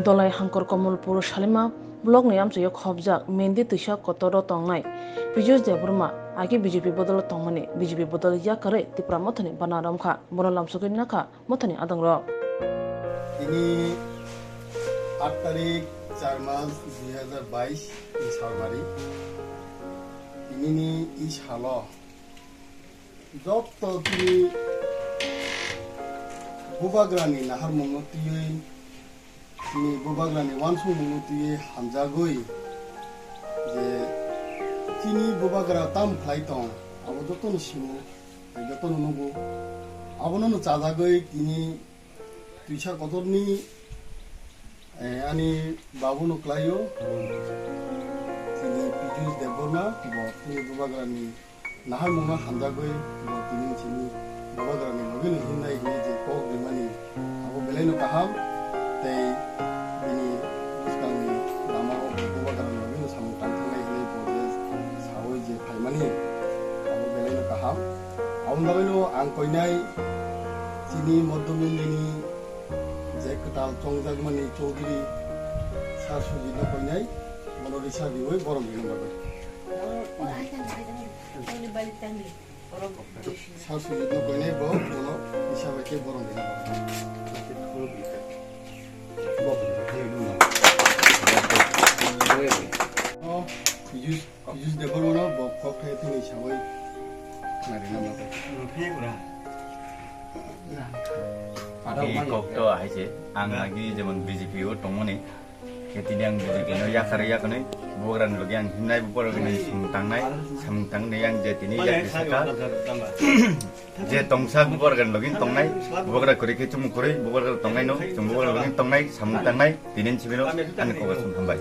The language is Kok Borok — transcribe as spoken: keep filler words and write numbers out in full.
Dolai Hangkor Komolpur Salima block ni amchaio khobjak Mendi twisa kotor o tongnai Piyush Debbarma agi B J P bodol o tongmani B J P bodol yakarwi Tipra Mothani bana romkha, bono lamsogwi nakha Mothani adongrok. Tini aat tarik char mas dui hajar bais ni salmari. Tini ni i salo jotto tini bubagrani naharmungno twiwi, tini bubagrani uansukmungno twiwi hamjagwi je tini bubagra tam khlai tong, abo jotono simo, tei jotono nugo. Abono no chajagwi tini twisa kotorni, eh, ani babuno klaio. Tini Piyush Debbarma, bo tini bubagrani naharmungno hamjagwi bo tini chini bubagrani logino himnai hinwi je kok rimani abo belaino kaham, tei bini bwskangni lamao bo bubagrani logino samung tangthangnai hinwi bo je saui je phaimani abo belaino kaham. Aboni bagwino ang koinai chini Moddo Mondini je kwtal chongjakmani Chaudhary Sir Sujitno koinai, bono risa riui borom rina bagwi. Sir Sujitno koinai bo, bono risa bai khe borom rina bagwi. O, Piyush, Piyush Debbarmano bo kok khe thwngwi saui narina bagwi. Ani kok to hai se, ang agi jemon B J P o tongmani. Khe tini ang B J P no yakar yakanwi bubagrani logi ang himnai bubagrani samung tangnai, samung tangnai ang je tini yak saka. Je tongsa bubagrani logi tongnai, bubagra kwrwi khe chumung kwrwi, bubagra tongnai no, chwng bubagra logi tongnai, samung tangnai, tini sibino ani kok aswk hambai.